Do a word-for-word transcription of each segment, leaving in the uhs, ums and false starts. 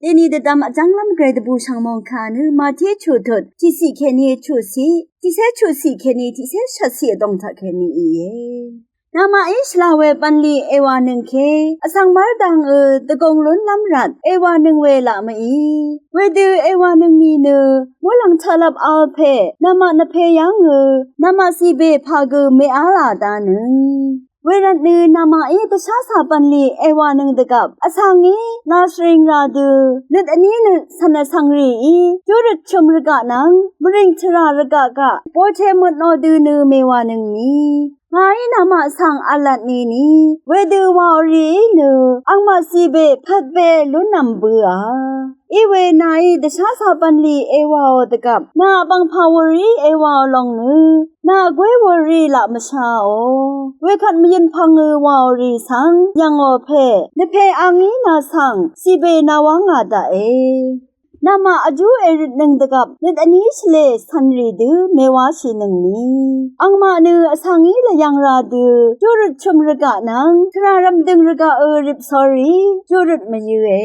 Deni dvdvm vjv́nglv́m gvray dvbùshv̀ng mòngkà nø Mati chuqtut tiqciq kèní chuqciq, tiqcé chuqciq kèní tiqcé shvtciq vdòng taq kèní íe. Namaqí shvla we bv̀nlì èwànøng ke vsvng mv́rdv̀ngø dvgùng lúnlv́m rvt èwànøng we laq mv-í. Wedø èwànøng ni nø muqlàng taqlvp vl pè namaq nvpè yv́ngø namaq cìbè pà gø mèá laq dvnøng. Wervtnø namaqí dvshá cà bv̀nlì èwànøng dvgvp vsvngí lashvring ra dø nøt vní nø cv̀n vsvng rìí júrøt chø̀m rvgaq nvng mvrìng tvrà rvgaq gaq bote møtnò dø nø mèwànøng ni. Ngàí namaq svng v̄lvt nìni wedø wàò rìí nø angmaq cìbè pvtbe lúnv̀m bøà. Iwe nàí dvshá cà bv̀nlì èwàò dvgvp nà vbv̀ngpà wùrìí èwàò lòng nø nà vgwé wùrì laq mvshaò. Wekvt mvyø̀n pv̀ngø wàò rì svng yv̀ngò pè nvpè angí nà svng cìbè nàwv́ngà daqe. Namaq vjú èrøtnøng dvgvp nøt vní shvlē cv̀nrì dø mèwáshìnøng ni. Angmaq nø vsvngí lvyv̀ng ra dø júrøt chø̀m rvgaq nvng tvrà rv̀mdø̀ng rvgaqø ripsórí júrøt mvyǿe.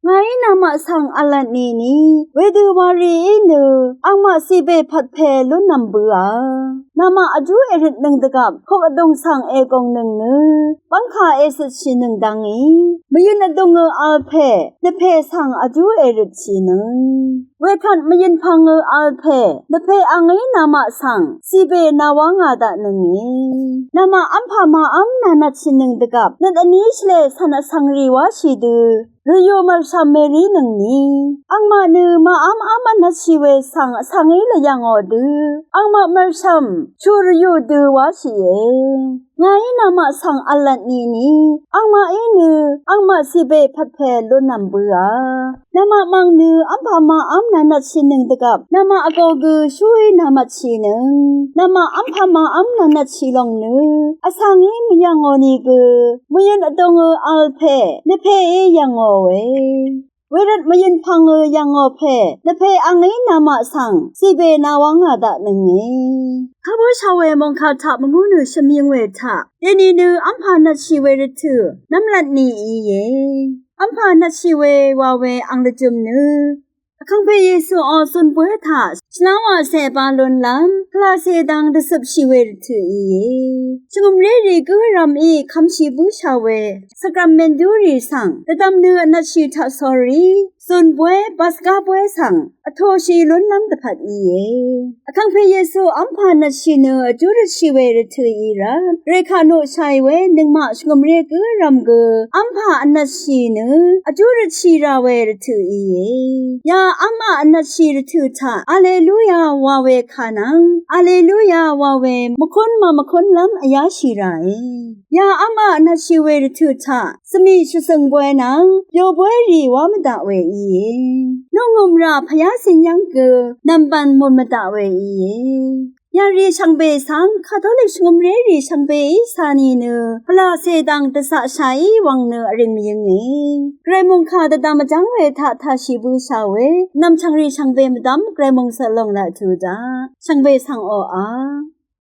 Ngàí namaq svng v̄lvt nìni wedø wàrìí nø angmaq cìbè pvtpè lúnv̀m bøà. Namaq vjú èrøtnøng dvgvp kuk vdùng svng ègùngnøng nø bv́ngkà ècøtshìnøng dvngí mvyø̀n vdùngø vl pè nvpè svng vjú èrøtshìnøng. Wekvt mvyø̀n pv̀ngø vl pè nvpè angí namaq svng cìbè nàwv́ngà daqnønge. Namaq v́mpà màv́m nànvtshìnøng dvgvp nøt vní shvlē cv̀n vsvng rì wáshì dø rvyù mv̀rshv̀m mèrínøng ni. Angmaq nø màv́mv́m vnvtshì we svng vsvngí lvyv̀ngò dø angmaq mv̀rshv̀m chu rvyù dø wáshìe. Ngàí namaq svng v̄lvt nìni angmaqí nø angmaq cìbè pvtpè lúnv̀m bøà. Namaq mv̀ng nø v́mpà màv́m nànvtshìnøng dvgvp namaq vgō gø shúí nàmvtshìnøng. Namaq v́mpà màv́m nànvtshì lòng nø vsvngí mvyv̀ngò nìgø mvyø̀n vdùngø vl pè nvpèí yv̀ngòe. Wervt mvyø̀n pv̀ngø yv̀ngò pè nvpè angí namaq svng cìbè nàwv́ngà daqnønge. Kàbǿshà we mòngkà taq mvngú nø shvmyøng we taq dèni nø v́mpà vnvtshì we rvtø̀ nv́mlat ni íe. V́mpà vnvtshì we wa we ang dvjø̀m nø Vkàngpè Yesuò zùn bǿ taq shvlá wàcè ba lúnlv́m pvlàcè dang dvcøpshì we rvtø̀ íe. Shvngø̀mrérì gǿrv̄m í kvmshì bǿshà we sakrament dúrì svng dvdvm nø vnvtshì taqsórí zùn bǿ basgá bǿ svng vtōshì lúnlv́m dvpvt íe. Vkàngpè Yesu v́mpà vnvtshì nø vjúrøtshì we rvtø̀ í rvt rèkà noqshàì we nøngmaq shvngø̀mré gǿrv̄m gø v́mpà vnvtshì nø vjúrøtshì rà we rvtø̀ íe. Ya v́mpà vnvtshì rvtø̀ taq Alleluya wa we kà nvng Alleluya wa we mvkún màmvkúnlv́m vyáshì ràe. Ya v́mpà vnvtshì we rvtø̀ taq svmì shvzø̀ng bwe nvng yo bwe rì wá mvdaq we íe. Nungø̀m rà pvyá cìnyv́ng gø nv̀mbv̀n mùn mvdaq we íe. Yarì shvngbe svng Katolik shvngø̀mrérì shvngbeí cà nìnø pvlàcè dang dvcaqshàí wvng nø vrìng mvyǿnge. Gvray mòngkà dvdvm vjv́ng we taq tàshì bøshà we nv̀mchv̀ngrì shvngbe mvdv́m gvray mòngsøq lòng laq tuq daq. Shvngbe svng oqà